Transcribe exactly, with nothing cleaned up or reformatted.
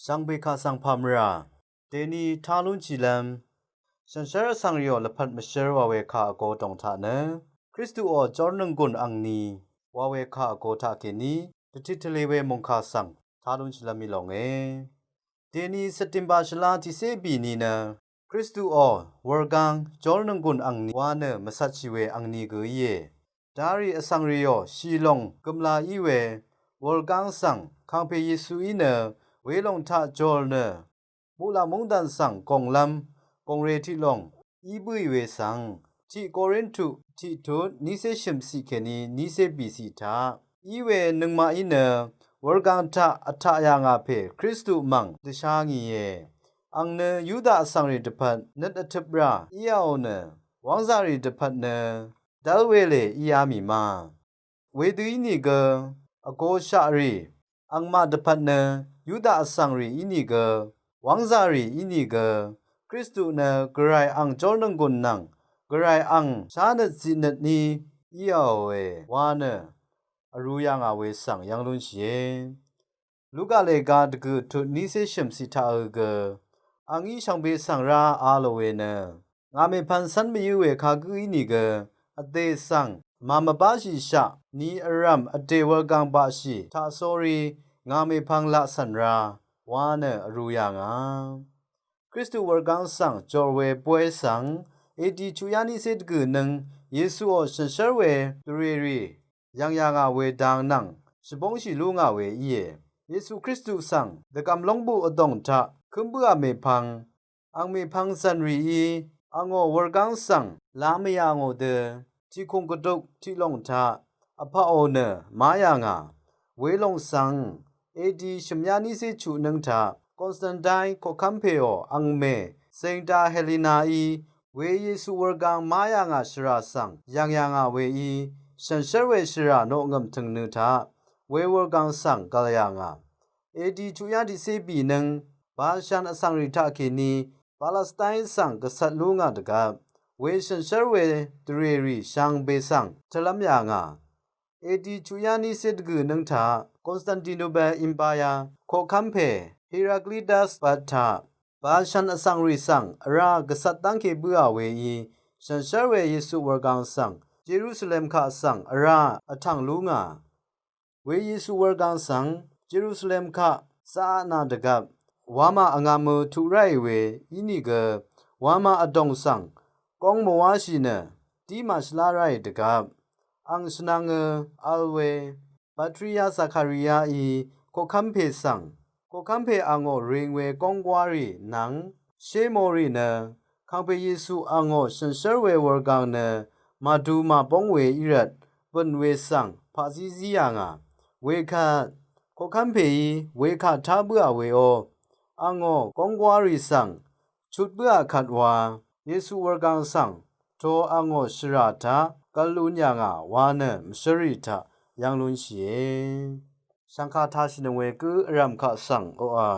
Shvngbe kaq svng pà mvrà dèni tá lúnshìlv́m, shànshér vsvng rìò lvpat mvshǿr wa we kà vgo dòng taq nø, Kristuò jórnònggùn angni wa we kà vgo taqkèní dvtit tvlē we mòngkà svng tá lúnshìlv́m í lònge. Dèni September shvlá tiqcé bì ni nø, Kristuò wurgáng jórnònggùn angni wa nø mvcvtshì we angni gø íe. Darì vsvng rìò shì lòng gø̀mla í we wurgáng svng kàngpè Yesuí nø welòng taq jòr nø muqlàng móngdàn svng gònglv́m gòngre tiq lòng í bǿì we svng, tiq Korintu tiq tut nícé shø̀mciq kèní nícé bìciq taq í we nøngmaqí nø wurgáng taq vtaq yà ngà pè Kristu mv̀ng dvshá ngìe. Àng nø Yuda vsvng rì dvpvt nøt vtøp rà íāò nø, wv́ngzà rì dvpvt nø dv́l welè íá mì ma. Wedø ínìgø vgoshaq rì, àngmaq dvpvt nø Yuda vsvng rì ínìgø, wv́ngzà rì ínìgø, Kristu nø Gvray àng jórnònggùn nvng Gvray àng shánøt zitnøt ní íāòe wa nø vrū yà ngà we svng yv́ng lúnshìe. Luka lèga dvgø̀ tut nícé shø̀mciq taq gø, àngí shvngbe svng rá a lò we nø, ngà mèpvng cv́n mvyǿ we kagǿ ínìgø, vdè svng màmvbáshìshaq ni vrv̀m vdè wurgáng baqshì taq sórí ngà mèpvng laq cv̀n rá wa nø vrū yà ngà. Kristu wurgáng svng jòr we bóy svng, edi chuqyá nícé dvgø̀ nøng Yesuò shànshér we dvrèrì yv̀ng yà ngà we dang nvng shvbóngshì lú ngà we íe. Yesu Kristu svng dvgv̀m lóngbuq vdòng taq kǿm bǿà mèpvng, àng mèpvng zv̀n rìí àngó wurgáng svng la mvyà ngò dø, tiqkùng gvduk tiq lòng taq vpaqò nø má yà ngà. Welòng svng, edi shø̀myá nícé chuq nøng taq Konstantin koqkv́m pèò àngmè Senta Helinaí we Yesu wurgáng má yà ngà shvrà svng yv̀ng yà ngà weí, shànshér we shvrà noqngø̀m tø̀ngnø taq we wurgáng svng gv̀l yà ngà. Edi chuqyá tiqcé bì nøng, Bashan vsvng rì taqkèní Palestine svng gvcvt lú ngà dvgvp, we shànshér we dvrèrì shvngbe svng tvlv́m yà ngà. Edi chuqyá nícé dvgø̀ nøng taq Konstantinople Empire koqkv́m pè Heraclius bvt taq Bashan vsvng rì svng vrá gvcvt dv́ngke bǿà weí, shànshér we Yesu wurgáng svng Jerusalem kaq svng vrá vtv̀ng lú ngà. We Yesu wurgáng svng Jerusalem kaq zaqà nà dvgvp wamà vngāmø tuq ráì we ínìgø, wamà vdòng svng góng mvwáshì nø dí màshvlá ráì dvgvp, àng shvnvngø vl we Batria Zakariaí koqkv́m pè svng, koqkv́m pè àngó ring we góng gwárì nvng shé mòrì nø, kàngpè Yesu àngó shànshér we wurgáng nø màdu màbóng we í rvt bø̀n we svng paqzí zí yà ngà. Wekvt koqkv́m pèí wekà tá bǿà weó, àngó góng gwárì svng chut bǿà kvt wa Yesu wurgáng svng to àngó shvrà taq gvl lún yà ngà wa nø mvshǿrrì taq yv́ng lúnshìe. Shv̀ngkà tashìnøng we gǿ vrv̀m kaq svng oqà